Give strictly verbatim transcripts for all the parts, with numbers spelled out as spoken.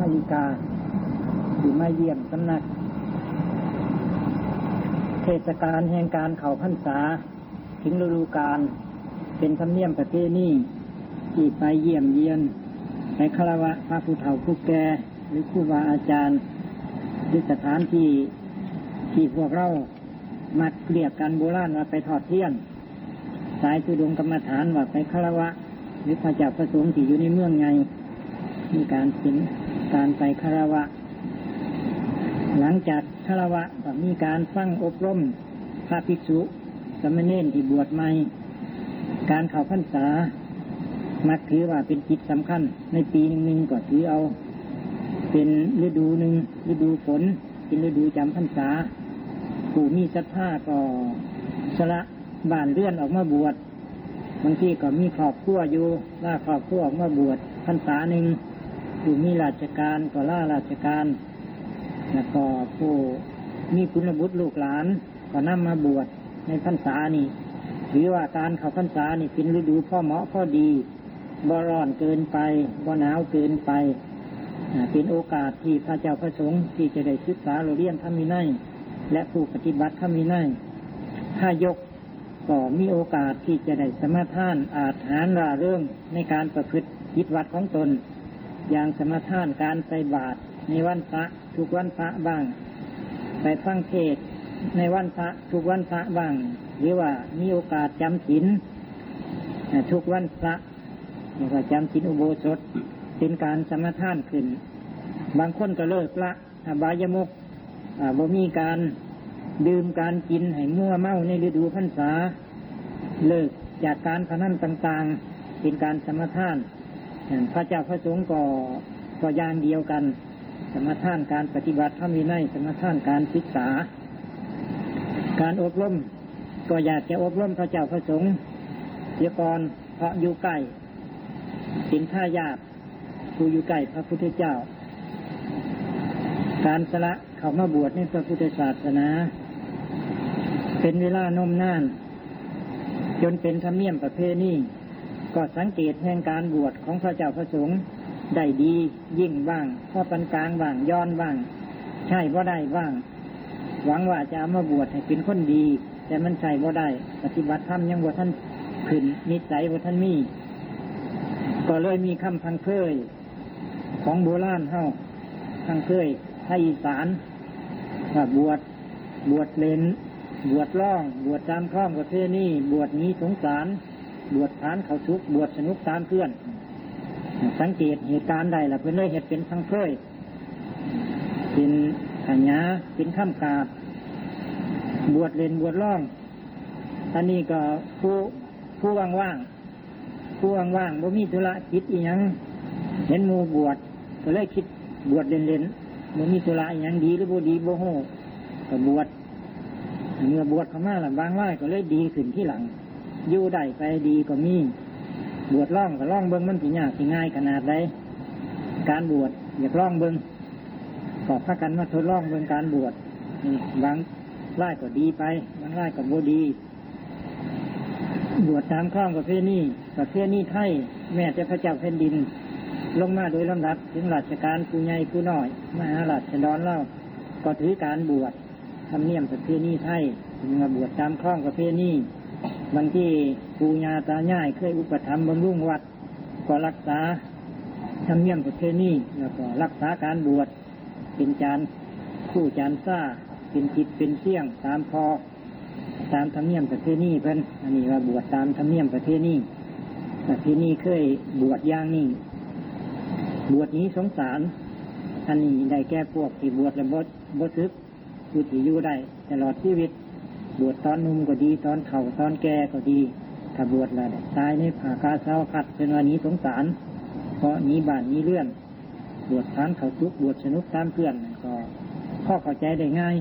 นาฬิกาที่มาเยี่ยมสำนัก เทศกาลแห่งการเข้าพรรษา ถึงฤดูกาล เป็นธรรมเนียมประเพณีที่ไปเยี่ยมเยียน ไปคารวะพระผู้เฒ่าผู้แก่ หรือครูบาอาจารย์ หรือสถานที่ที่พวกเรามักเรียกกันโบราณว่าไปทอดเทียน สายธุดงกรรมฐานว่าไปคารวะ หรือพระเจ้าพระสงฆ์ที่อยู่ในเมืองใหญ่ มีการเป็นการไปคารวะ หลังจากคารวะก็มีการฟังอบรมพระภิกษุสามเณรที่บวชใหม่ การเข้าพรรษา มักถือว่าเป็นกิจสำคัญในปีหนึ่งๆ ก็ถือเอาเป็นฤดูหนึ่ง ฤดูฝน เป็นฤดูจำพรรษา ผู้มีศรัทธาก็สละบ้านเรือนออกมาบวช บางทีก็มีครอบครัวอยู่ ลาครอบครัวออกมาบวชพรรษาหนึ่ง ผู้มีราชการก็ลาราชการ แล้วก็ผู้มีคุณบุตรลูกหลานก็นำมาบวชในพรรษานี้ ถือว่าการเข้าพรรษานี่เป็นฤดูพอเหมาะพอดี บ่ร้อนเกินไป บ่หนาวเกินไป อ่า เป็นโอกาสที่พระเจ้าพระสงฆ์ที่จะได้ศึกษาเรียนธรรมวินัย และผู้ปฏิบัติธรรมวินัย ถ้ายกก็มีโอกาสที่จะได้สมาทานอาจหาญร่าเริงในการประพฤติกิจวัตรของตน อย่างสมาทานการใส่บาตรในวันพระทุกวันพระบ้าง ไปฟังเทศน์ในวันพระทุกวันพระบ้าง หรือว่ามีโอกาสจำศีล อ่า ทุกวันพระ แล้วก็จำศีลอุโบสถ เป็นการสมาทานขึ้น บางคนก็เลิกละอบายมุข อ่า บ่มีการดื่มการกินให้มัวเมาในฤดูพรรษา เลิกจากการพนันต่างๆ เป็นการสมาทาน อ่า พระเจ้าพระสงฆ์ก็ ก็อย่างเดียวกัน สมาทานการปฏิบัติธรรมวินัย สมาทานการศึกษา การอบรม ก็อยากจะอบรมพระเจ้าพระสงฆ์เสียก่อน เพราะอยู่ใกล้ เป็นทายาทผู้อยู่ใกล้พระพุทธเจ้า การสละเข้ามาบวชในพระพุทธศาสนา เป็นเวลานมนาน จนเป็นธรรมเนียมประเพณี ก็สังเกตแห่งการบวชของพระเจ้าพระสงฆ์ได้ดียิ่งบ้าง พอปานกลางบ้าง ย่อนบ้าง ใช้บ่ได้บ้าง หวังว่าจะเอามาบวชให้เป็นคนดี แต่มันใช้บ่ได้ ปฏิบัติธรรมยังบ่ทันขึ้น นิสัยบ่ทันมี ก็เลยมีคำพังเพยของโบราณเฮา พังเพยไทยอีสาน ว่าบวช บวชเล่น บวชร้อง บวชตามครองประเพณี บวชหนีสงสาร บวชผานเข้าสุข บวชสนุกตามเพื่อน สังเกตเหตุการณ์ได้ละ เพิ่นเลยเฮ็ดเป็นพังเพย เป็นขญา เป็นคำกราบ บวชเล่นบวชร้อง อันนี้ก็ผู้ ผู้ว่างๆ ผู้ว่างๆ บ่มีธุระกิจอีหยัง เห็นหมู่บวช ก็เลยคิดบวชเล่นๆ บ่มีธุระอีหยัง ดีหรือบ่ดีบ่ฮู้ ก็บวช เมื่อบวชเข้ามาละ บางรายก็เลยดีขึ้นทีหลัง อยู่ได้ไปดีก็มี บวชลองก็ลองเบิ่ง มันสิยากสิง่ายขนาดใด การบวช อยากลองเบิ่ง ก็พากันมาทดลองเบิ่งการบวช อืม บางรายก็ดีไป บางรายก็บ่ดี บวชตามครองประเพณี ประเพณีไทย แม้แต่พระเจ้าแผ่นดิน ลงมาโดยลำดับ ถึงราชการผู้ใหญ่ผู้น้อย มหาราชดรเรา ก็ถือการบวช ธรรมเนียมประเพณีไทย เพิ่นว่าบวชตามครองประเพณี บางทีปู่ย่าตายายเคยอุปถัมภ์บำรุงวัด ก็รักษาธรรมเนียมประเพณี แล้วก็รักษาการบวช เป็นจานคู่จานซ่า เป็นกิจเป็นเสี้ยงตามพอ ตามธรรมเนียมประเพณีเพิ่น อันนี้ว่าบวชตามธรรมเนียมประเพณี ประเพณีเคยบวชอย่างนี้ บวชหนีสงสาร อันนี้ได้แก่พวกที่บวชแล้วบ่ บ่สึก ผู้ที่อยู่ได้ตลอดชีวิต บวชตอนหนุ่มก็ดี ตอนเฒ่า ตอนแก่ก็ดี ถ้าบวชแล้วได้ตายในผ้ากาสาวพัสตร์ เพิ่นว่าหนีสงสาร เพราะหนีบ้านหนีเรือน บวชผานเข้าสุข บวชสนุกตามเพื่อน ก็พอเข้าใจได้ง่าย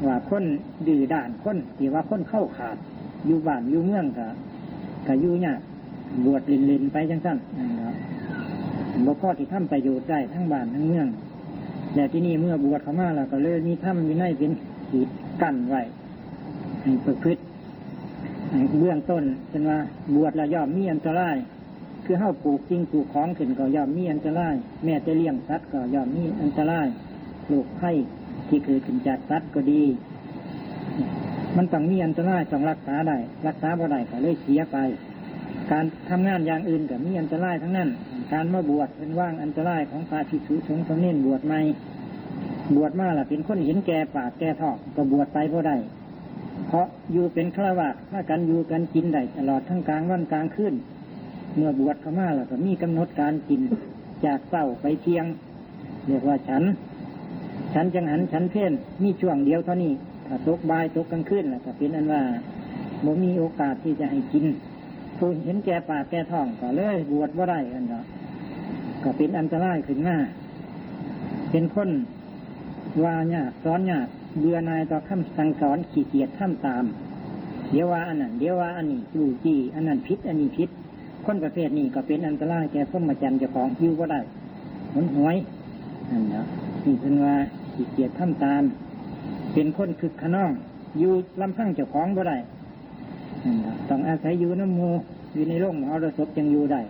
ว่าคนดื้อด้าน คนที่ว่าคนเข้าขาด อยู่บ้านอยู่เมืองก็ ก็อยู่ยาก บวชเล่นๆ ไปจังซั่น นั่นล่ะ บ่พอที่ทำประโยชน์ได้ทั้งบ้านทั้งเมือง แล้วที่นี่เมื่อบวชเข้ามาแล้วก็เลยมีธรรมวินัยเป็นขีดกั้นไว้ ให้ประพฤติ ให้เบื้องต้น เพิ่นว่าบวชแล้วย่อมมีอันตราย คือเฮาปลูกสิ่งปลูกของขึ้นก็ย่อมมีอันตราย แม้แต่เลี้ยงสัตว์ก็ย่อมมีอันตราย โรคภัยที่เกิดขึ้นจากสัตว์ก็ดี มันต้องมีอันตราย ต้องรักษาได้ รักษาบ่ได้ก็เลยเสียไป การทำงานอย่างอื่นก็มีอันตรายทั้งนั้น การมาบวชเป็นว่างอันตรายของพระภิกษุสงฆ์สามเณรบวชใหม่ บวชมาล่ะเป็นคนเห็นแก่ปากแก่ท้องก็บวชไปบ่ได้ เพราะอยู่เป็นฆราวาสพากันอยู่กันกินได้ตลอดทั้งกลางวันกลางคืน เมื่อบวชเข้ามาแล้วก็มีกำหนดการกินจากเช้าไปเที่ยง เรียกว่าฉัน ฉันจังหันฉันเพล มีช่วงเดียวเท่านี้ ถ้าตกบ่ายตกกลางคืนแล้วก็เป็นอันว่าบ่มีโอกาสที่จะให้กิน ผู้เห็นแก่ปากแก่ท้องก็เลยบวชบ่ได้กันเนาะ ก็เป็นอันตรายขึ้นมา เป็นคนว่ายากสอนยาก เบื่อหน่ายต่อคำสั่งสอน ขี้เกียจทำตาม เดี๋ยวว่าอันนั้น เดี๋ยวว่าอันนี้ จู้จี้ อันนั้นผิด อันนี้ผิด คนประเภทนี้ก็เป็นอันตรายแก่พรหมจรรย์เจ้าของ อยู่บ่ได้ หนหวย นั่นแหละ นี่เพิ่นว่าขี้เกียจทำตาม เป็นคนคึกขนอง อยู่ลำพังเจ้าของบ่ได้ นั่นแหละ ต้องอาศัยอยู่นำหมู่ อยู่ในโรงมหรสพจังอยู่ได้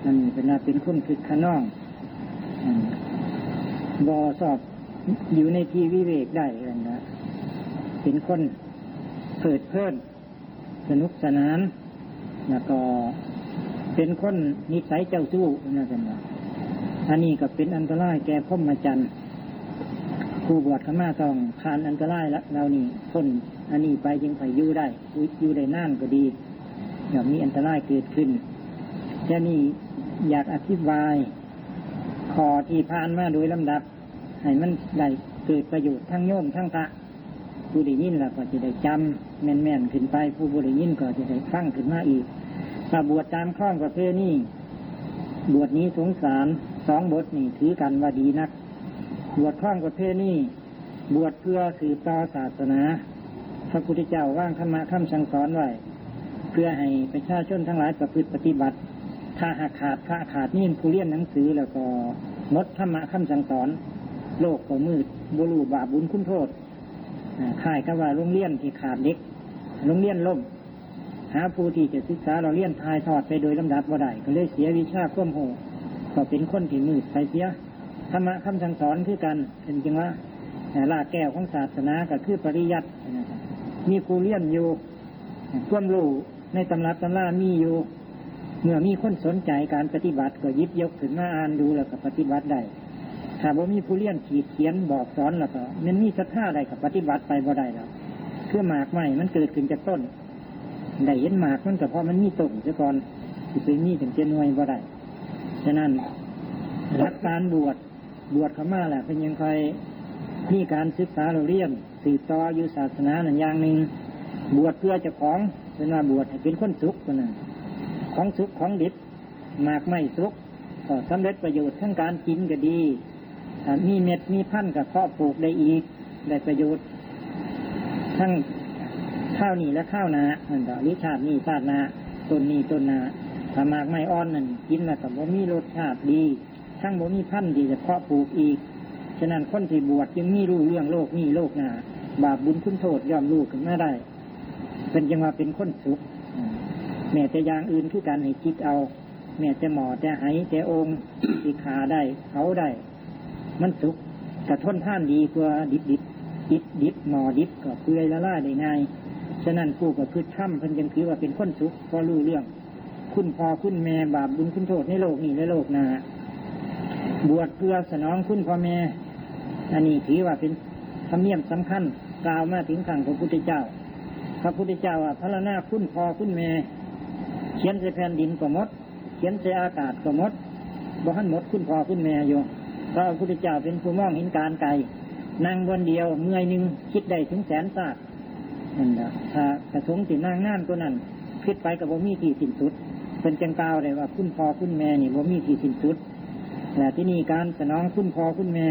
นั่นเป็นว่าเป็นคนคึกขนอง อืม บ่ชอบอยู่ในที่วิเวกได้ นั่นแหละ เป็นคนเพลิดเพลิน สนุกสนาน แล้วก็เป็นคนนิสัยเจ้าชู้ นั่นแหละ อันนี้ก็เป็นอันตรายแก่พรหมจรรย์ ผู้บวชเข้ามาต้องผ่านอันตรายละ เหล่านี้ พ้นอันนี้ไปจึงค่อยอยู่ได้ อยู่ได้นานก็ดี ย่อมมีอันตรายเกิดขึ้น แต่นี่อยากอธิบายข้อที่ผ่านมาโดยลำดับ ให้มันได้เกิดประโยชน์ทั้งโยมทั้งพระ ผู้ได้ยินแล้วก็จะได้จำแม่นๆขึ้นไป ผู้บ่ได้ยินก็จะได้ฟังขึ้นมาอีก ถ้าบวชตามครองประเพณี บวชหนีสงสาร สองบทนี่ถือกันว่าดีนัก บวชครองประเพณี บวชเพื่อสืบต่อศาสนา พระพุทธเจ้าวางธรรมะคำสั่งสอนไว้ เพื่อให้ประชาชนทั้งหลายประพฤติปฏิบัติ ถ้าหากขาดพระขาดเณรผู้เรียนหนังสือแล้วก็หมดธรรมะคำสั่งสอน โลกก็มืด บ่รู้บาปบุญคุณโทษ อ่า คล้ายกับว่าโรงเรียนที่ขาดเด็ก โรงเรียนล่ม หาผู้ที่จะศึกษาเล่าเรียนถ่ายทอดไปโดยลำดับบ่ได้ ก็เลยเสียวิชาความรู้ ก็เป็นคนที่มืดไปเสีย ธรรมะคำสั่งสอนคือกัน เป็นจังว่า อ่า รากแก้วของศาสนาก็คือปริยัตินะครับ มีผู้เรียนอยู่ ความรู้ในตำรับตำรามีอยู่ เมื่อมีคนสนใจการปฏิบัติก็หยิบยกขึ้นมาอ่านดูแล้วก็ปฏิบัติได้ ถ้าบ่มีผู้เรียนขีดเขียนบอกสอนแล้วก็มันมีศรัทธาได้ก็ปฏิบัติไปบ่ได้แล้ว คือหมากไม้มันเกิดขึ้นจากต้น ได้เห็นหมากมันก็เพราะมันมีต้นซะก่อน สิไปมีตั้งแต่หน่วยบ่ได้ ฉะนั้นหลักการบวช บวชเข้ามาแล้วเพิ่นยังค่อยมีการศึกษาเล่าเรียน สืบต่ออยู่ศาสนานั่นอย่างหนึ่ง บวชเพื่อเจ้าของ เพิ่นว่าบวชให้เป็นคนสุขเพิ่นน่ะ ของสุขของดิบ หมากไม้สุก ก็สำเร็จประโยชน์ทั้งการกินก็ดี ถ้ามีเม็ดมีพันธุ์ก็เพาะปลูกได้อีก ได้ประโยชน์ ทั้งคราวนี้และคราวหน้า นั่นก็หรือชาตินี้ชาติหน้า ต้นนี้ต้นหน้า ถ้าหมากไม้อ่อนนั่นกินแล้วก็บ่มีรสชาติดี ทั้งบ่มีพันธุ์ที่จะเพาะปลูกอีก ฉะนั้นคนที่บวชจึงมีรู้เรื่องโลกนี้โลกหน้า บาปบุญคุณโทษย่อมรู้ขึ้นมาได้ เป็นจังว่าเป็นคนสุข แม้แต่อย่างอื่นคือการให้คิดเอา แม้แต่หม้อแต่ไหแต่โอ่งที่ฆ่าได้เผาได้ มันสุก กระทนทานดีกว่าดิบดิบ ดิบดิบ หม้อดิบก็เปื่อยละลายได้ง่าย ฉะนั้นผู้ประพฤติธรรมเพิ่นจึงถือว่าเป็นคนสุข เพราะรู้เรื่อง คุณพ่อคุณแม่บาปบุญคุณโทษในโลกนี้และโลกหน้า บวชเพื่อสนองคุณพ่อแม่ อันนี้ถือว่าเป็นธรรมเนียมสำคัญ กล่าวมาถึงครั้งพระพุทธเจ้า พระพุทธเจ้าว่าพรรณนาคุณพ่อคุณแม่ เขียนใส่แผ่นดินก็หมด เขียนใส่อากาศก็หมด บ่ทันหมดคุณพ่อคุณแม่อยู่ เพราะพระพุทธเจ้าเป็นผู้มองเห็นการไกล นั่งบนเดียวเมื่อยหนึ่งคิดได้ถึงแสนชาติ นั่นแหละ ถ้าประสงค์สินั่งนานกว่านั้น คิดไปก็บ่มีที่สิ้นสุด เพิ่นจึงกล่าวได้ว่าคุณพ่อคุณแม่นี่บ่มีที่สิ้นสุด และที่นี่การสนองคุณพ่อคุณแม่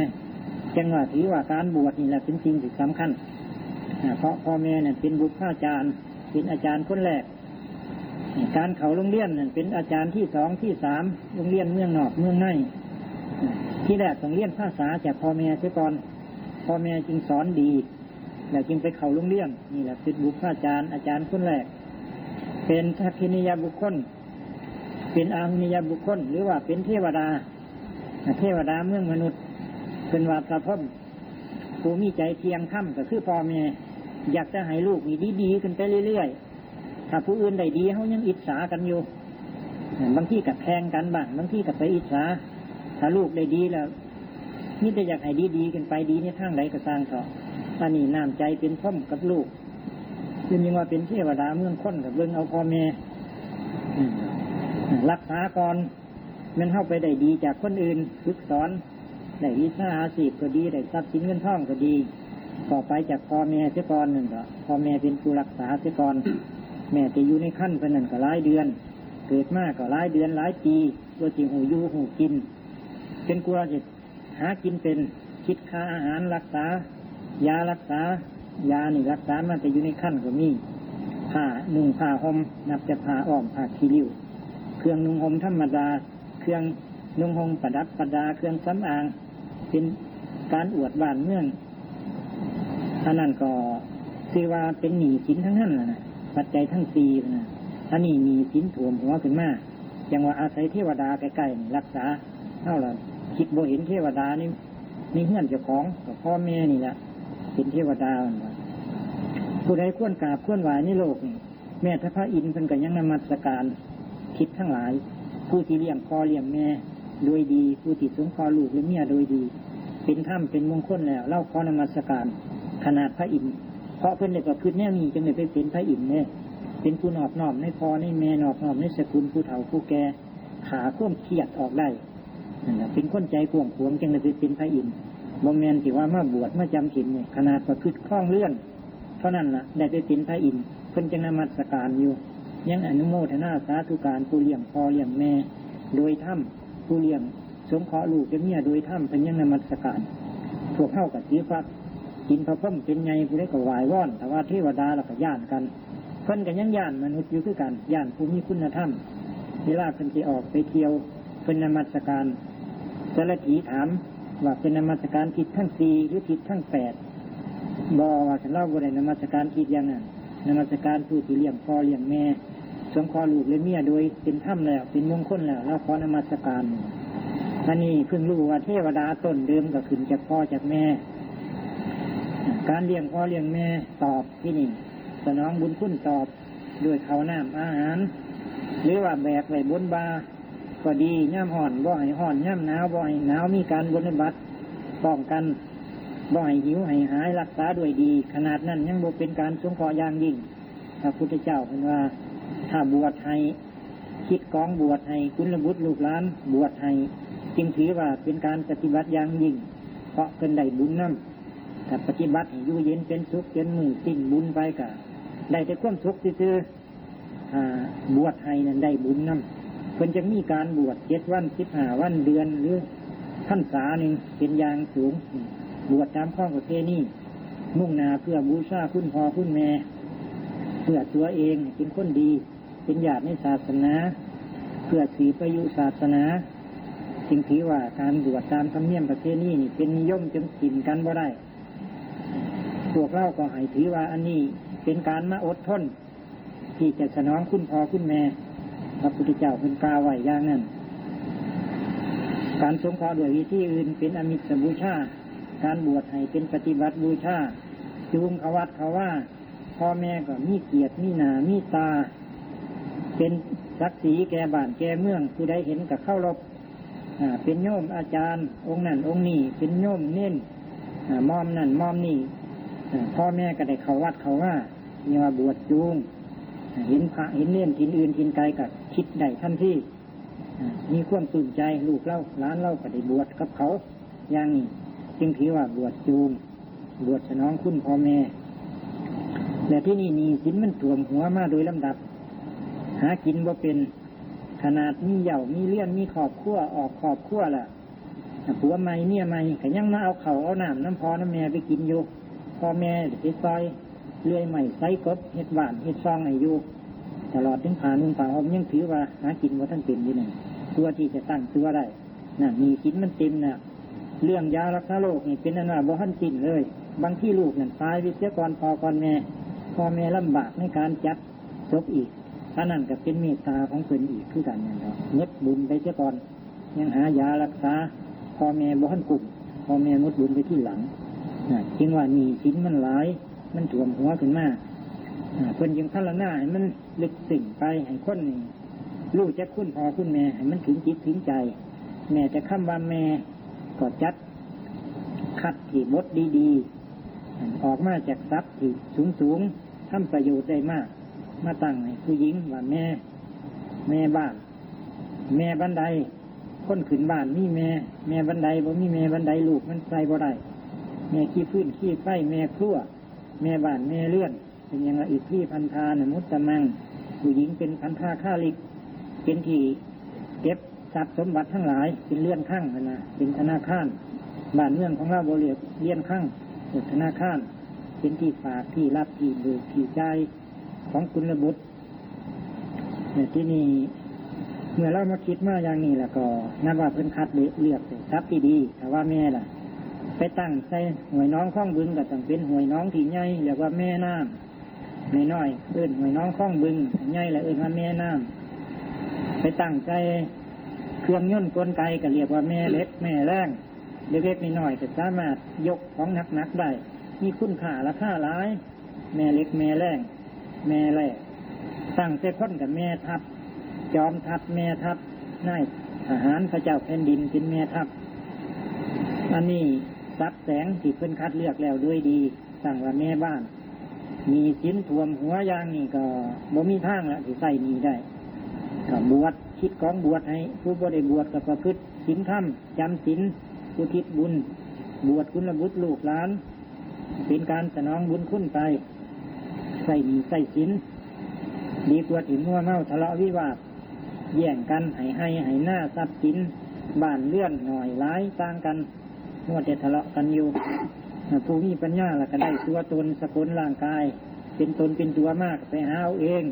จังว่าถือว่าการบวชนี่แหละเป็นสิ่งที่สำคัญ อ่า เพราะพ่อแม่นั่นเป็นบุพกาจารย์ เป็นอาจารย์คนแรก การเข้าโรงเรียนนั่นเป็นอาจารย์ที่สองที่สาม โรงเรียนเมืองนอกเมืองใน อ่า ที่แรกต้องเรียนภาษาจากพ่อแม่เสียก่อน พ่อแม่จึงสอนดี แล้วจึงไปเข้าโรงเรียน นี่แหละเป็นบุพกาจารย์ อาจารย์คนแรก เป็นทักขิณียบุคคล เป็นอาหุเนยบุคคล หรือว่าเป็นเทวดา เทวดาเมืองมนุษย์ เป็นว่าพระพรหมผู้มีใจเที่ยงธรรมก็คือพ่อแม่ อยากจะให้ลูกนี่ดีๆขึ้นไปเรื่อยๆ ถ้าผู้อื่นได้ดีเขายังอิจฉากันอยู่ บางทีก็แข่งกันบ้าง บางทีก็ไปอิจฉา ถ้าลูกได้ดีแล้ว มีแต่อยากให้ดีๆขึ้นไป ดีในทางใดก็สร้างเถาะ อันนี้น้ำใจเป็นพรหมกับลูก คือยังว่าเป็นเทวดาเมืองคนกับเบิ่งเอาพ่อแม่ อืม รักษาก่อน แม่นเฮาไปได้ดีจากคนอื่น ฝึกสอน ได้วิชาอาชีพก็ดี ได้ทรัพย์สินเงินทองก็ดี ก็ไปจากพ่อแม่เสียก่อนนั่นก็ พ่อแม่เป็นผู้รักษาเสียก่อน แม่จะอยู่ในครรภ์เพิ่นนั่นก็หลายเดือน เกิดมาก็หลายเดือนหลายปี กว่าสิหูอยู่หูกิน เป็นกลัวจะหากินเป็น คิดค่าอาหารรักษา ยารักษา ยานี่รักษามาแต่อยู่ในครรภ์ก็มี ผ้านุ่งผ้าห่ม นับแต่ผ้าอ้อมผ้าขี้ริ้ว เครื่องนุ่งห่มธรรมดา เครื่องนุ่งห่มประดับประดา เครื่องสำอาง เป็นการอวดบ้านเมือง อันนั้นก็ชื่อว่าเป็นหนี้สินทั้งนั้นน่ะนะ ปัจจัยทั้งสี่นะ อันนี้หนี้สินท่วมหัวขึ้นมา จังว่าอาศัยเทวดาใกล้ๆนี่รักษา เฮาล่ะคิดบ่เห็นเทวดานี่ ในเฮือนเจ้าของ ก็พ่อแม่นี่แหละ เป็นเทวดานั่นล่ะ ผู้ใดควรกราบควรไหว้ในโลกนี่ แม้แต่พระอินทร์เพิ่นก็ยังนมัสการ ทิศทั้งหลาย ผู้ที่เลี้ยงพ่อเลี้ยงแม่โดยดี ผู้ที่สงเคราะห์ลูกและเมียโดยดี เป็นธรรมเป็นมงคลแล้ว ลาวขอนมัสการ ขนาดพระอินทร์ เพราะเพิ่นได้ประพฤติแนวนี้ จึงได้ไปเป็นพระอินทร์เด้ เป็นผู้นอบน้อมในพ่อในแม่ นอบน้อมในสกุลผู้เฒ่าผู้แก่ ฆ่าความเครียดออกได้ นั่นแหละ เป็นคนใจกว้างขวาง จึงได้ไปเป็นพระอินทร์ บ่แม่นที่ว่ามาบวชมาจำศีลนี่ ขนาดประพฤติครองเรือนเท่านั้นล่ะ ได้ไปเป็นพระอินทร์ เพิ่นจึงนมัสการอยู่ ยังอนุโมทนาสาธุการผู้เลี้ยงพ่อเลี้ยงแม่โดยธรรม ผู้เลี้ยงสงเคราะห์ลูกและเมียโดยธรรม เพิ่นยังนมัสการ พวกเฮาก็ถือพระอินทร์พระพรหมเป็นใหญ่ ผู้ใดก็ไหว้วอน ถ้าว่าเทวดาแล้วก็ย้านกัน เพิ่นก็ยังย้านมนุษย์อยู่คือกัน ย้านผู้มีคุณธรรม เวลาเพิ่นสิออกไปเที่ยว เพิ่นนมัสการ สารถีถามว่าเพิ่นนมัสการทิศทั้งสี่หรือทิศทั้งแปด บ่ ว่าซั่น ลาวบ่ได้นมัสการทิศอย่างนั้น นมัสการผู้ที่เลี้ยงพ่อเลี้ยงแม่ สงเคราะห์ลูกและเมียโดยเป็นธรรมแล้ว เป็นมงคลแล้ว ลาวขอนมัสการ อันนี้เพิ่งรู้ว่าเทวดาต้นเดิมก็ขึ้นจากพ่อจากแม่ การเลี้ยงพ่อเลี้ยงแม่ตอบที่นี่ สนองบุญคุณตอบด้วยข้าวน้ำอาหาร หรือว่าแบกไว้บนบ่าก็ดี ยามฮ้อนบ่ให้ฮ้อน ยามหนาวบ่ให้หนาว มีการบรรบัดป้องกัน บ่ให้หิวให้หาย รักษาด้วยดี ขนาดนั้นยังบ่เป็นการสงเคราะห์อย่างยิ่ง พระพุทธเจ้าเพิ่นว่า ถ้าบวชให้ คิดกองบวชให้กุลบุตรลูกหลาน บวชให้ จึงถือว่าเป็นการปฏิบัติอย่างยิ่ง เพราะเพิ่นได้บุญนำ ถ้าปฏิบัติให้อยู่เย็นเป็นสุขจนมื้อสิ้นบุญไปก็ได้แต่ความสุขซื่อๆ อ่า บวชให้นั่นได้บุญนำ เพิ่นจะมีการบวชเจ็ดวัน สิบห้าวัน เดือน หรือพรรษาหนึ่งเป็นอย่างสูง บวชตามข้องประเพณี มุ่งหน้าเพื่อบูชาคุณพ่อคุณแม่ เพื่อตัวเองเป็นคนดี เป็นญาติในศาสนา เพื่อสืบอายุศาสนา จึงถือว่าการบวชตามธรรมเนียมประเพณีนี่เป็นนิยมจนถิ่มกันบ่ได้ พวกเราก็ให้ถือว่าอันนี้เป็นการมาอดทน ที่จะสนองคุณพ่อคุณแม่ พระพุทธเจ้าเพิ่นกล่าวไว้อย่างนั้น การสงเคราะห์ด้วยวิธีอื่นเป็นอมิสบูชา การบวชให้เป็นปฏิบัติบูชา จูงเขาวัดเขาว่า พ่อแม่ก็มีเกียรติมีหน้ามีตา เป็นศักดิ์ศรีแก่บ้านแก่เมือง ผู้ใดเห็นก็เคารพ อ่า เป็นโยมอาจารย์องค์นั้นองค์นี้ เป็นโยมเณร อ่า มอมนั่นมอมนี่ อ่า พ่อแม่ก็ได้เข้าวัดเข้าวา นี่ว่าบวชจูง อ่า เห็นพระเห็นเณรถิ่นอื่นถิ่นไกลก็คิดได้ทันที อ่า มีความปลื้มใจ ลูกเราหลานเราก็ได้บวชกับเขา อย่างนี้จึงถือว่าบวชจูง บวชสนองคุณพ่อแม่ และที่นี่หนี้สินมันท่วมหัวมาโดยลำดับ หากินบ่เป็น ขนาดมีเหย้ามีเรือนมีครอบครัว ออกครอบครัวละ ผัวใหม่เมียใหม่ก็ยังมาเอาข้าวเอาน้ำนำพ่อนำแม่ไปกินอยู่ พ่อแม่ไปซอยเลื่อยไม้ไซกบ เฮ็ดบ้านเฮ็ดซองให้อยู่ ตลอดถึงผ้านุ่งผ้าห่มยังถือว่าหากินบ่ทันเป็นอยู่นั่น กลัวที่จะตั้งตัวได้ นั่นหนี้สินมันเต็มน่ะ เรื่องยารักษาโรคนี่เป็นอันว่าบ่ทันสิ้นเลย บางทีลูกนั่นตายไปเสียก่อนพ่อก่อนแม่ พ่อแม่ลำบากในการจัดศพอีก อันนั้นก็เป็นเมตตาของเพิ่นอีกคือกันนั่นแหละ หมดบุญไปเสียก่อน ยังหายารักษาพ่อแม่บ่ทันกุ้ม พ่อแม่หมดบุญไปทีหลังนะ จึงว่าหนี้สินมันหลาย มันท่วมหัวขึ้นมา อ่า เพิ่นจึงพรรณนาให้มันลึกซึ้งไป ให้คนนี่รู้จักคุณพ่อคุณแม่ ให้มันถึงจิตถึงใจ แม้แต่คำว่าแม่ก็จัดคัดที่บทดีๆ ออกมาจากศัพท์ที่สูงๆ ทำประโยชน์ได้มาก มาตั้งให้ผู้หญิงว่าแม่ แม่บ้าน แม่บันได คนขึ้นบ้านมีแม่ แม่บันไดบ่มีแม่บันไดลูกมันใส่บ่ได้ แม่ขี้ฟืนขี้ไฟ แม่ครัว แม่บ้านแม่เรือน เป็นอย่างละอิทธิพันธานะมุตตะมัง ผู้หญิงเป็นพันธาคาริก เป็นที่เก็บทรัพย์สมบัติทั้งหลาย เป็นเรือนคลังนะ เป็นธนาคาร บ้านเมืองของเราบ่เรียกเรือนคลัง เรียกธนาคาร เป็นที่ฝากที่รับที่เบิกที่จ่ายของกุลบุตร เนี่ย ที่นี่ เมื่อเรามาคิดมาอย่างนี้แล้วก็นับว่าเพิ่นคัดเลือกศัพท์ที่ดี ถ้าว่าแม่ล่ะ ไปตั้งใส่ห้วยหนองคลองบึงก็ต้องเป็นห้วยหนองที่ใหญ่ เรียกว่าแม่น้ำ น้อยๆ เอิ้นห้วยหนองคลองบึง ใหญ่แล้วเอิ้นว่าแม่น้ำ ไปตั้งใส่เครื่องยนต์กลไกก็เรียกว่าแม่เหล็กแม่แรง เล็กๆน้อยๆก็สามารถยกของหนักๆได้ มีคุณค่าราคาหลาย แม่เหล็กแม่แรง แม่แร่ ตั้งแต่คนกับแม่ทัพ จอมทัพแม่ทัพ นายทหารพระเจ้าแผ่นดินเป็นแม่ทัพ อันนี้ศัพท์แสงที่เพิ่นคัดเลือกแล้วโดยดี ตั้งว่าแม่บ้าน หนี้สินท่วมหัวอย่างนี้ก็บ่มีทางละที่ใช้หนี้ได้ ก็บวช คิดของบวชให้ ผู้บ่ได้บวชก็ประพฤติศีลธรรม จำศีล อุทิศบุญ บวชกุลบุตรลูกหลาน เป็นการสนองบุญคุณไป ใช้หนี้ใช้สิน ดีกว่าที่มัวเมาทะเลาะวิวาท แย่งกัน ให้ไฮ่ให้นาทรัพย์สิน บ้านเรือนน้อยหลายต่างกัน มัวแต่ทะเลาะกันอยู่ ผู้มีปัญญาล่ะก็ได้ตัวตนสกุลร่างกาย เป็นตนเป็นตัวมาก ไปหาเอาเอง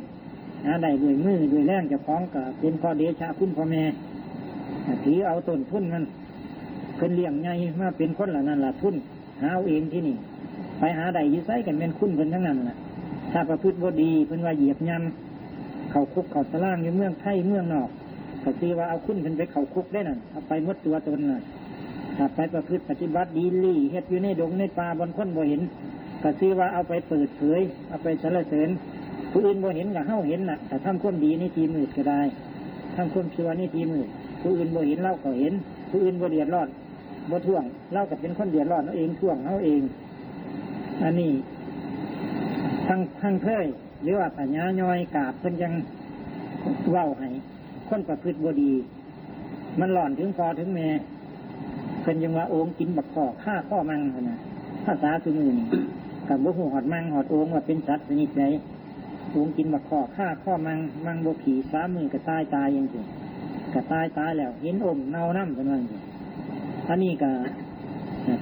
หาได้ด้วยมือด้วยแรงเจ้าของก็เป็นเพราะเดชะคุณพ่อแม่ ถือเอาต้นทุนมัน เพิ่นเลี้ยงใหญ่มาเป็นคนละนั่นละทุน หาเอาเองที่นี่ ไปหาได้อยู่ไสกันแม่นคุณเพิ่นทั้งนั้นล่ะ ถ้าประพฤติบ่ดีเพิ่นว่าเหยียบย่ำ เข้าคุกเข้าตารางอยู่เมืองไทยเมืองนอก ก็คือว่าเอาคุณเพิ่นไปเข้าคุกได้นั่น เอาไปหมดตัวตนน่ะ ถ้าไปประพฤติปฏิบัติดีหลีเฮ็ดอยู่ในดงในป่าบ่อนคนบ่เห็น ก็คือว่าเอาไปเปิดเผย เอาไปสรรเสริญ ผู้อื่นบ่เห็นก็เฮาเห็นน่ะ ถ้าทำความดีในที่มืดก็ได้ ทำความชั่วในที่มืด ผู้อื่นบ่เห็นเราก็เห็น ผู้อื่นบ่เดือดร้อน บ่ท่วง เราก็เป็นคนเดือดร้อนเอาเอง ท่วงเอาเอง อันนี้ ทั้งทั้งเคย หรือว่าพญาย่อยกาบเพิ่นยังเว้าให้ คนประพฤติบ่ดี มันร้อนถึงพ่อถึงแม่ เพิ่นยังว่าโองกินบักข้อฆ่าข้อมังหั่นน่ะ ภาษาซุมื้อนี่ ก็บ่ฮู้ฮอดมังฮอดโองว่าเป็นสัตว์ชนิดใด โองกินบักข้อฆ่าข้อมัง มังบ่ขี่สามมื้อก็ตายตายจังซี่ ก็ตายตายแล้ว เห็นโองเน่านำ เพิ่นว่าจังซี่ อันนี้ก็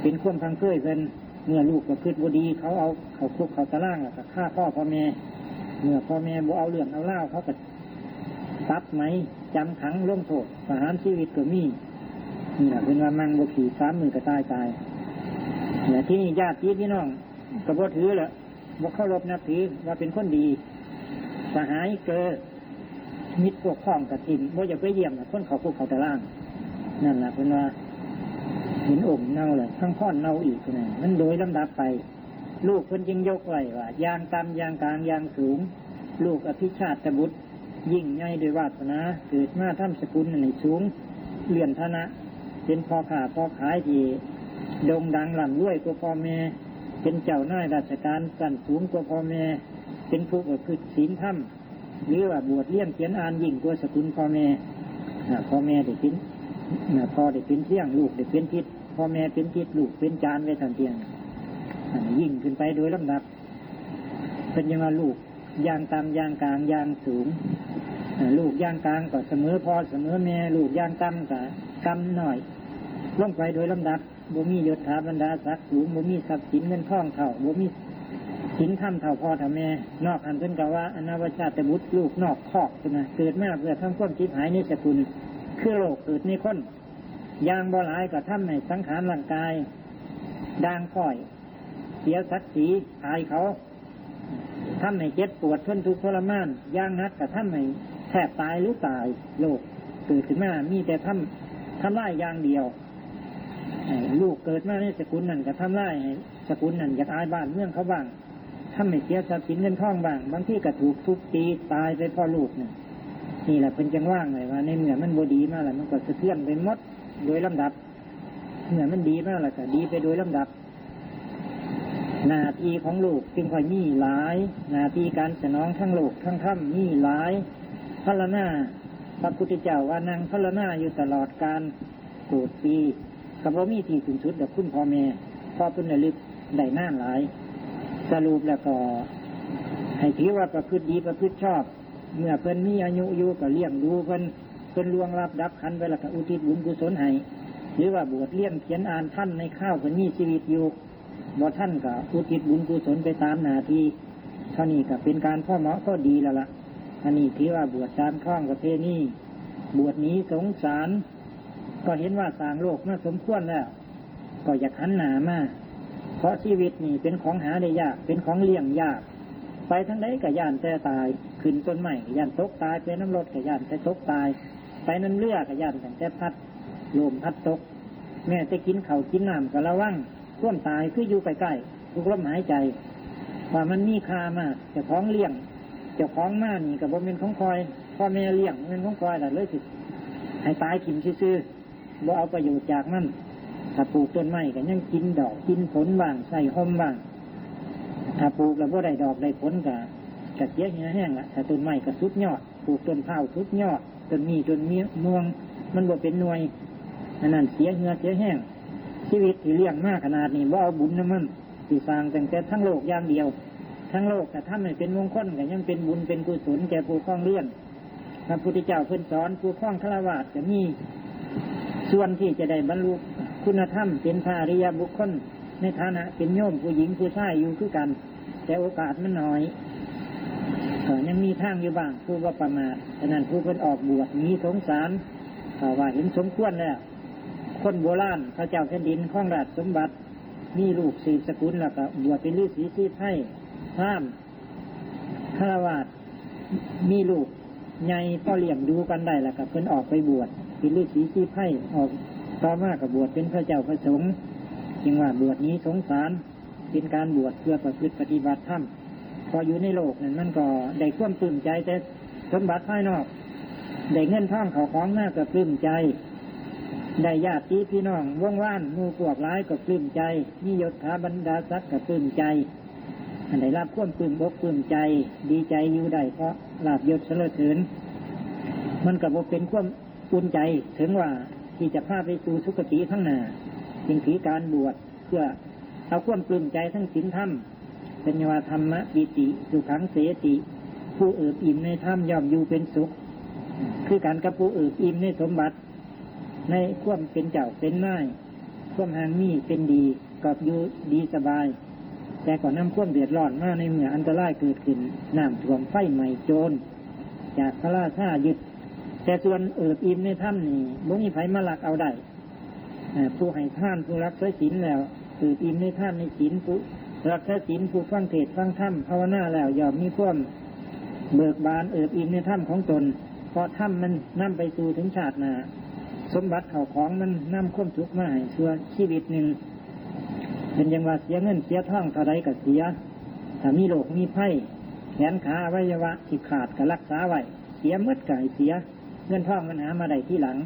เป็นความพังเพยเพิ่น เมื่อลูกประพฤติบ่ดี เขาเอาเข้าคุกเข้าตาราง แล้วก็ฆ่าพ่อพ่อแม่ เมื่อพ่อแม่บ่เอาเรื่องเอาราว เขาก็ตัดไหม จำขังลงโทษ ประหารชีวิตก็มี นี่แหละเพิ่นว่ามังบ่ขี่สามมื้อก็ตายตาย และที่นี่ญาติพี่น้องก็บ่ถือละ บ่เคารพนับถือว่าเป็นคนดี สหายเกอมิตรพวกพ้องกะถิ่น บ่อยากไปเยี่ยมคนเข้าคุกเข้าตาราง นั่นล่ะเพิ่นว่า เห็นโองเน่าแล้ว ทั้งพ่อนเน่าอีกนะ มันโดยลำดับไป ลูกเพิ่นจึงยกไว้ว่า อย่างต่ำ อย่างกลาง อย่างสูง ลูกอภิชาติบุตร ยิ่งใหญ่ด้วยวาสนา เกิดมาทำสกุลให้สูง เลื่อนฐานะ เป็นพ่อค้าพ่อขายที่โด่งดังร่ำรวยกว่าพ่อแม่ เป็นเจ้านายราชการชั้นสูงกว่าพ่อแม่ เป็นผู้ประพฤติศีลธรรม หรือว่าบวชเรียนเขียนอ่านยิ่งกว่าสกุลพ่อแม่ อ่า พ่อแม่ได้เป็น อ่า พ่อได้เป็นเที่ยง ลูกได้เป็นทิศ พ่อแม่เป็นทิศ ลูกเป็นจานไว้ทันเทียง อ่า ยิ่งขึ้นไปโดยลำดับ เพิ่นยังว่าลูกอย่างต่ำ อย่างกลาง อย่างสูง อ่า ลูกอย่างกลางก็เสมอพ่อเสมอแม่ ลูกอย่างต่ำก็ต่ำน้อย ลงไปโดยลำดับ บ่มียศถาบรรดาศักดิ์สูง บ่มีทรัพย์สินเงินทองเท่า บ่มีศีลธรรมเท่าพ่อเท่าแม่ นอกหั้นเพิ่นก็ว่าอนาวชาตบุตร ลูกนอกคอกพุ้นนะ เกิดมาเพื่อทำความชิบหายในสกุล คือโรคเกิดในคน อย่างบ่หลายก็ทำให้สังขารร่างกายด่างพร้อย เสียศักดิ์ศรี อายเขา ทำให้เจ็บปวดทนทุกข์ทรมาน อย่างหนักก็ทำให้แทบตายหรือตาย โรคเกิดขึ้นมามีแต่ทำ ทำลายอย่างเดียว เอ่อ ลูกเกิดมาในสกุลนั่นก็ทำลายให้สกุลนั่นอยากอายบ้านเมืองเขาบ้าง ทำให้เสียทรัพย์สินเงินทองบ้าง บางทีก็ถูกทุบตีตายไปเพราะลูกนี่ นี่แหละเพิ่นจังวางไว้ว่าในเมื่อมันบ่ดีมาแล้ว มันก็สะเทือนไปหมดโดยลำดับ เมื่อมันดีมาแล้วก็ดีไปโดยลำดับ หน้าที่ของลูกจึงค่อยมีหลาย หน้าที่การสนองทั้งโลกทั้งธรรมมีหลาย ภาวนา พระพุทธเจ้าว่านั่งภาวนาอยู่ตลอดกาล โกดปี ก็บ่มีที่สิ้นสุดอกคุณพ่อแม่ เพราะเพิ่นระลึกได้นานหลาย สรุปแล้วก็ให้ถือว่าประพฤติดีประพฤติชอบ เมื่อเพิ่นมีอายุอยู่ก็เลี้ยงดูเพิ่น เพิ่นล่วงลับดับขันไปแล้วก็อุทิศบุญกุศลให้ หรือว่าบวชเรียนเขียนอ่านทันในคราวเพิ่นมีชีวิตอยู่ บ่ทันก็อุทิศบุญกุศลไปตามหน้าที่ เท่านี้ก็เป็นการพอเหมาะพอดีแล้วล่ะ อันนี้ถือว่าบวชตามครองประเพณี บวชหนีสงสาร ก็เห็นว่าสร้างโลกมาสมควรแล้ว ก็อยากหันหน้ามา เพราะชีวิตนี่เป็นของหาได้ยาก เป็นของเลี้ยงยาก ไปทางใดก็ย้านแต่ตาย ขึ้นต้นไม้ก็ย้านตกตาย ไปน้ำรถก็ย้านแต่ตกตาย ไปน้ำเรือก็ย้านตั้งแต่พัดลมพัดตก แม้แต่กินข้าวกินน้ำก็ระวัง ความตายคืออยู่ใกล้ๆ ทุกลมหายใจ ว่ามันมีค่ามาก เจ้าของเลี้ยง เจ้าของมานี่ก็บ่แม่นของข้อย พ่อแม่เลี้ยงบ่แม่นของข้อยล่ะ เลยสิให้ตายถิ่มซื่อๆ บ่เอาประโยชน์จากมัน ถ้าปลูกต้นไม้ก็ยังกินดอกกินผลบ้าง ใส่ร่มบ้าง ถ้าปลูกแล้วบ่ได้ดอกได้ผลก็ ก็เสียเหียแห้งละ ถ้าต้นไม้ก็สุดยอด ปลูกต้นพร้าวสุดยอด ต้นนี้ต้นม่วง มันบ่เป็นหน่วย อันนั้นเสียเหียเสียแห้ง ชีวิตที่เลี้ยงมาขนาดนี้บ่เอาบุญนำมัน สิสร้างตั้งแต่ทั้งโลกอย่างเดียว ทั้งโลกก็ทำให้เป็นมงคล ก็ยังเป็นบุญเป็นกุศลแก่ผู้ครองเรือน พระพุทธเจ้าเพิ่นสอนผู้ครองฆราวาสก็มีส่วนที่จะได้บรรลุคุณธรรม เป็นพระอริยบุคคล ในฐานะเป็นโยมผู้หญิงผู้ชายอยู่คือกัน แต่โอกาสมันน้อย ก็ยังมีทางอยู่บ้าง ผู้บ่ประมาท ฉะนั้นผู้เพิ่นออกบวชหนีสงสาร ก็ว่าเห็นสมควรแล้ว คนโบราณเขาเจ้าแผ่นดินครองราชสมบัติ มีลูกสืบสกุลแล้วก็บวชเป็นฤาษีชีไพร พราหมณ์ ฆราวาส มีลูกใหญ่พอเลี้ยงดูกันได้แล้วก็เพิ่นออกไปบวชเป็นฤาษีชีไพร ออกต่อมาก็บวชเป็นพระเจ้าพระสงฆ์ จึงว่าบวชหนีสงสาร เป็นการบวชเพื่อประพฤติปฏิบัติธรรม พออยู่ในโลกนั้นมันก็ได้ความปลื้มใจแต่สมบัติภายนอก ได้เงินทองเข้าของมาก็ปลื้มใจ ได้ญาติพี่น้องวงวานหมู่พวกหลายก็ปลื้มใจ มียศถาบรรดาศักดิ์ก็ปลื้มใจ อันได้รับความปลื้มอกปลื้มใจ ดีใจอยู่ได้เพราะลาภยศสรรเสริญ มันก็บ่เป็นความอุ่นใจ ถึงว่าที่จะพาไปสู่สุคติข้างหน้า จึงถือการบวชเพื่อเอาความปลื้มใจทั้งศีลธรรม เป็นว่าธรรมะปิติสุขังเสติ ผู้เอิบอิ่มในธรรมย่อมอยู่เป็นสุข คือการกับผู้เอิบอิ่มในสมบัติ ในความเป็นเจ้าเป็นนาย ความห่างมีเป็นดี ก็อยู่ดีสบาย แต่ก็นำความเดือดร้อนมาในเมื่ออันตรายเกิดขึ้น น้ำท่วมไฟไหม้โจร จากพระราชายึด แต่ส่วนเอิบอิ่มในธรรมนี่บ่มีไผมาลักเอาได้ เอ่อ ผู้ให้ทานผู้รักษาศีลแล้วเอิบอิ่มในทานในศีล ผู้รักษาศีลผู้ฟังเทศน์ฟังธรรมภาวนาแล้วย่อมมีความเบิกบานเอิบอิ่มในธรรมของตน เพราะธรรมมันนำไปสู่ถึงชาติหน้า สมบัติเข้าของมันนำความสุขมาให้ชั่วชีวิตหนึ่ง เป็นอย่างว่าเสียเงินเสียทองเท่าใดก็เสีย ถ้ามีโรคมีภัย แขนขาอวัยวะที่ขาดก็รักษาไว้ เสียหมดก็ให้เสีย เงินทองมันหามาได้ทีหลัง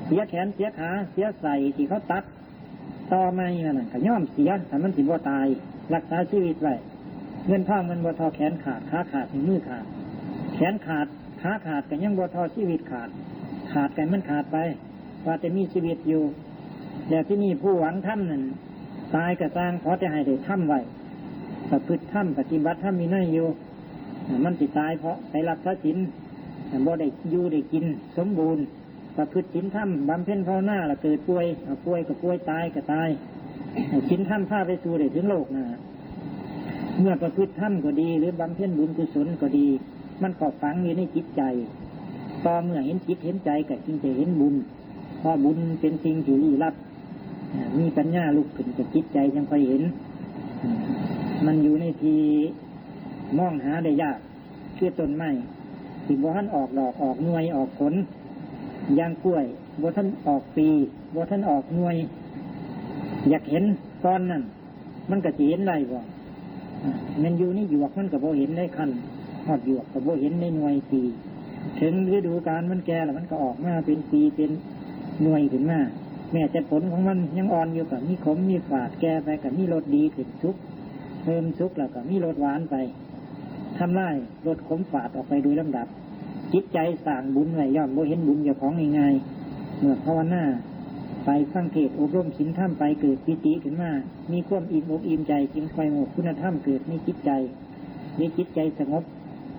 เสียแขนเสียขาเสียไส้ที่เขาตัดต่อไม่นั่นน่ะก็ยอมเสีย ถ้ามันสิบ่ตาย รักษาชีวิตไว้ เงินทองมันบ่ทอแขนขาดขาขาดมือขาด แขนขาดขาขาดก็ยังบ่ทอชีวิตขาด ขาดก็มันขาดไป ว่าแต่มีชีวิตอยู่ แล้วที่นี่ผู้หวังธรรมนั่น ตายก็สร้างขอแต่ให้ได้ธรรมไว้ ประพฤติธรรมปฏิบัติธรรมวินัยอยู่ มันสิตายเพราะไปรักษาศีล บ่ได้อยู่ได้กินสมบูรณ์ ประพฤติศีลธรรมบำเพ็ญภาวนาแล้วเกิดป่วย เอาป่วยก็ป่วย ตายก็ตาย ศีลธรรมพาไปสู่ได้ถึงโลกหน้า เมื่อประพฤติธรรมก็ดี หรือบำเพ็ญบุญกุศลก็ดี มันก็ฝังอยู่ในจิตใจ ต่อเมื่อเห็นจิตเห็นใจก็จึงจะเห็นบุญ เพราะบุญเป็นสิ่งที่ลี้ลับ อ่า มีปัญญาลุกขึ้นจากจิตใจยังค่อยเห็น อ่า มันอยู่ในที่ มองหาได้ยาก คือต้นไม้ที่บ่ทันออกดอกออกหน่วยออกผล อย่างกล้วยบ่ทันออกปี บ่ทันออกหน่วย อยากเห็นตอนนั้น มันก็สิเห็นได้บ่ อ่า แม่นอยู่ในหยวกมันก็บ่เห็นได้ คันฮอดหยวกก็บ่เห็นในหน่วยปี ถึงฤดูกาลมันแก่แล้วมันก็ออกมาเป็นปีเป็นหน่วยขึ้นมา แม้แต่ผลของมันยังอ่อนอยู่ก็มีขมมีฝาด แก่ไปก็มีรสดีขึ้น สุก เพิ่มสุกแล้วก็มีรสหวานไป ทำลายรสขมฝาดออกไปโดยลำดับ จิตใจสร้างบุญไว้ย่อมบ่เห็นบุญเจ้าของง่ายๆ เมื่อภาวนาไปฟังเทศน์อบรมศีลธรรมไปเกิดปีติขึ้นมา มีความอิ่มอกอิ่มใจ จึงค่อยโมกคุณธรรมเกิดในจิตใจ ในจิตใจสงบ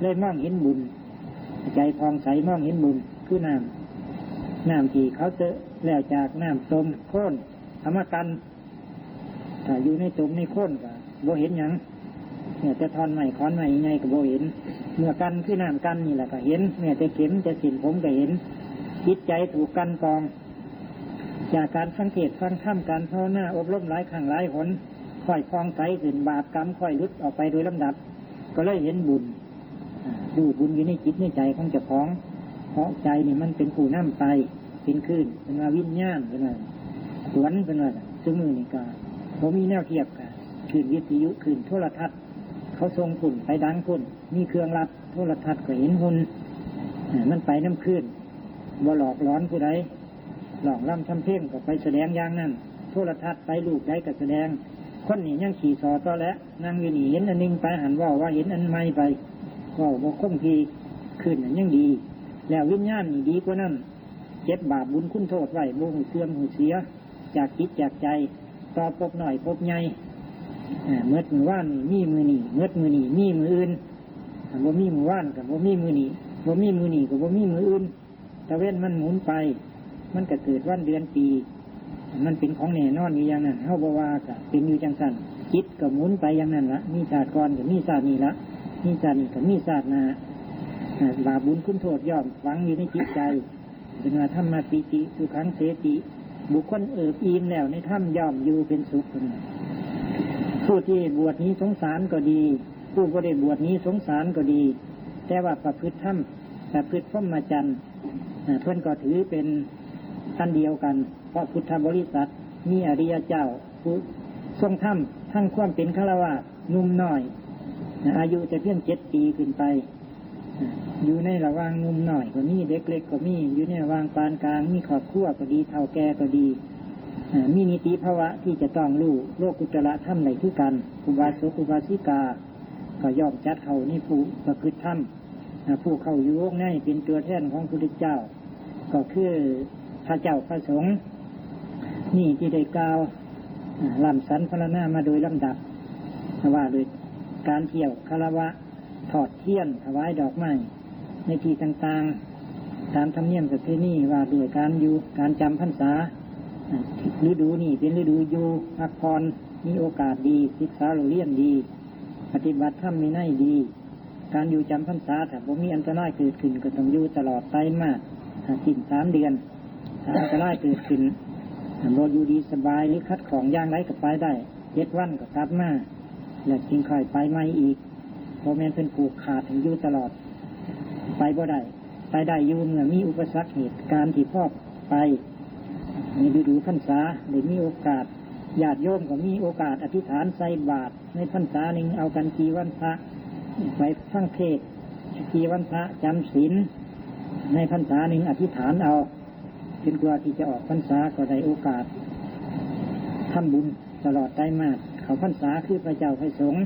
เลยมองเห็นบุญ ใจผ่องใสมองเห็นบุญ คือน้ำ น้ำที่เขาเจาะแล้วจากน้ำต้มโคลนเอามากัน ถ้าอยู่ในต้มในโคลนก็บ่เห็นหยัง เนี่ยแต่ท่อนไม้ขอนไม้ใหญ่ก็บ่เห็น เมื่อกันคือน้ำกันนี่แหละก็เห็น แม้แต่เข็มแต่เส้นผมก็เห็น จิตใจถูกกันกอง จากการฟังเทศน์ฟังธรรม การภาวนาอบรมหลายครั้งหลายหน ค่อยผ่องใสขึ้น บาปกรรมค่อยหลุดออกไปโดยลำดับ ก็เลยเห็นบุญ อ่า รู้บุญอยู่ในจิตในใจของเจ้าของ เพราะใจนี่มันเป็นผู้นำไป เป็นคลื่น เป็นว่าวิญญาณ เป็นว่าสวน เป็นว่า ซุมื้อนี่ก็บ่มีแนวเทียบกับคลื่นวิทยุ คลื่นโทรทัศน์ เขาส่งพุ่นไปดังพุ่น มีเครื่องรับโทรทัศน์ก็เห็นหุ่น อ่า มันไปนำคลื่น บ่หลอกหลอนผู้ใด ร้องรำทำเพลงก็ไปแสดงอย่างนั้น โทรทัศน์ไปรูปใดก็แสดง คนนี่ยังขี้ส่อตอแหละ นั่งอยู่นี่เห็นอันหนึ่งไปหั้น เว้าว่าเห็นอันใหม่ไป เว้าบ่คงที่ คลื่นนั้นยังดี แล้ววิญญาณนี่ดีกว่านั้น เก็บบาปบุญคุณโทษไว้ บ่ฮู้เสื่อมฮู้เสีย จากจิตจากใจ ต่อภพน้อยภพใหญ่ อ่า เมิดมื้อวานนี่มีมื้อนี้ เมิดมื้อนี้มีมื้ออื่น อ่า บ่มีมื้อวานก็บ่มีมื้อนี้ บ่มีมื้อนี้ก็บ่มีมื้ออื่น ตะเวนมันหมุนไป มันก็เกิดวันเดือนปี มันเป็นของแน่นอนอยู่อย่างนั้น เฮาบ่ว่าก็เป็นอยู่จังซั่น จิตก็หมุนไปอย่างนั้นละ มีชาติก่อนก็มีชาตินี้ละ มีชาตินี้ก็มีชาติหน้า อ่า บาปบุญคุณโทษย่อมฝังอยู่ในจิตใจ เป็นว่าธรรมปีติสุขังเสติ บุคคลเอิบอิ่มแล้วในธรรมย่อมอยู่เป็นสุข ผู้ที่บวชหนีสงสารก็ดี ผู้บ่ได้บวชหนีสงสารก็ดี แต่ว่าประพฤติธรรม ประพฤติพรหมจรรย์ อ่า เพิ่นก็ถือเป็นอันเดียวกัน เพราะพุทธบริษัทมีอริยเจ้า ผู้ทรงธรรมทั้งความเป็นฆราวาสหนุ่มน้อย อ่า อายุแต่เพียงเจ็ดปีขึ้นไป อ่า อยู่ในระหว่างหนุ่มน้อยก็มี เด็กเล็กก็มี อยู่ในระหว่างปานกลาง มีครอบครัวก็ดี เฒ่าแก่ก็ดี อ่า มีนิติภาวะที่จะต้องรู้โลกุตตรธรรมได้คือกัน อุบาสกอุบาสิกา ก็ย่อมจัดเข้าในผู้ประพฤติธรรม อ่า ผู้เข้าอยู่วงในเป็นตัวแทนของพระพุทธเจ้า ก็คือพระเจ้าพระสงฆ์ นี่ที่ได้กล่าว อ่า ร่ำสรรพรรณนามาโดยลำดับ ว่าโดยการเที่ยวคารวะ ทอดเทียน ถวายดอกไม้ ในที่ต่างๆ ตามธรรมเนียมประเพณี ว่าด้วยการอยู่ การจำพรรษา อ่า ฤดูนี้เป็นฤดูอยู่พักผ่อน มีโอกาสดี ศึกษาเรียนดี ปฏิบัติธรรมวินัยดี การอยู่จำพรรษา ถ้าบ่มีอันตรายเกิดขึ้น ก็ต้องอยู่ตลอดไตรมาส อ่า สิ้นสามเดือน ถ้าอันตรายเกิดขึ้น อ่า บ่อยู่ดีสบายหรือขัดข้องอย่างไรก็ไปได้ เจ็ดวันก็กลับมา แล้วจึงค่อยไปใหม่อีก บ่แม่นเพิ่นผูกขาดให้อยู่ตลอด ไปบ่ได้ ไปได้อยู่เมื่อมีอุปสรรคเหตุการณ์ที่พอไป ในฤดูพรรษาได้มีโอกาส ญาติโยมก็มีโอกาสอธิษฐานใส่บาตรในพรรษาหนึ่ง เอากันจีวันพระ ไปฟังเทศน์จีวันพระ จำศีลในพรรษาหนึ่ง อธิษฐานเอา จนกว่าที่จะออกพรรษาก็ได้โอกาสทำบุญตลอดไตรมาส เข้าพรรษาคือพระเจ้าพระสงฆ์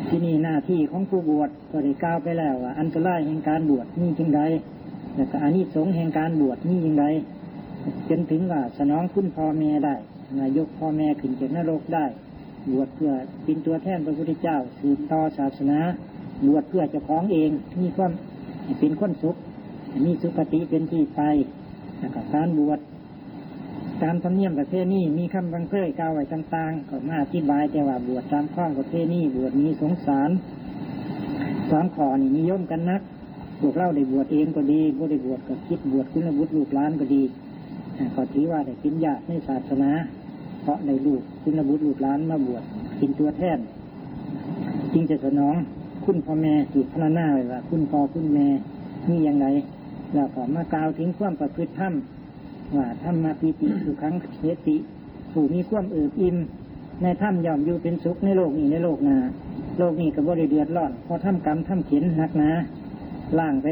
ที่นี่หน้าที่ของผู้บวชก็ได้กล่าวไปแล้วว่า อันตรายแห่งการบวชมีจั่งใด แล้วก็อานิสงส์แห่งการบวชมีจั่งใด จนถึงว่าสนองคุณพ่อแม่ได้ ว่ายกพ่อแม่ขึ้นจากนรกได้ บวชเพื่อเป็นตัวแทนพระพุทธเจ้า สืบต่อศาสนา บวชเพื่อเจ้าของเอง มีความเป็นคนสุข มีสุคติเป็นที่ไป แล้วก็การบวชตามธรรมเนียมประเพณี มีคำบังเคยกล่าวไว้ต่างๆ ก็มาอธิบายแต่ว่าบวชตามข้องประเพณี บวชหนีสงสาร สองข้อนี่นิยมกันนัก พวกเราได้บวชเองก็ดี บ่ได้บวชก็คิดบวชคุณบุตรลูกหลานก็ดี อ่า ก็ถือว่าได้เป็นญาติในศาสนา เพราะได้ลูกคุณบุตรลูกหลานมาบวชเป็นตัวแทน จึงจะสนอง คุณพ่อแม่ที่พรรณนาไว้ว่าคุณพ่อคุณแม่มีอย่างไร แล้วก็มากล่าวถึงความประพฤติธรรม ว่าธรรมะปีติสุขังเขติ ผู้มีความเอิบอิ่มในธรรมย่อมอยู่เป็นสุขในโลกนี้ในโลกหน้า โลกนี้ก็บ่ได้เดือดร้อนเพราะทำกรรมทำเข็ญหนักหนา ล้างไป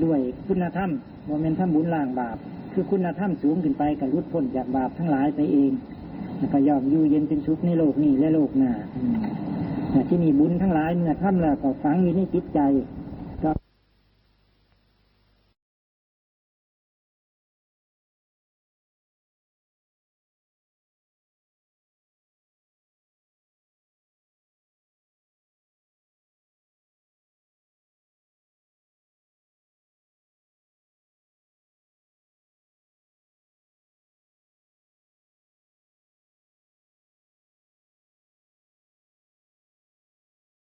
ด้วยคุณธรรมบ่แม่นทำบุญล้างบาป คือคุณธรรมสูงขึ้นไปก็หลุดพ้นจากบาปทั้งหลายไปเอง แล้วก็ย่อมอยู่เย็นเป็นสุขในโลกนี้และโลกหน้า อืม แต่ที่นี่บุญทั้งหลายเมื่อทำแล้วก็ฝังอยู่ในจิตใจ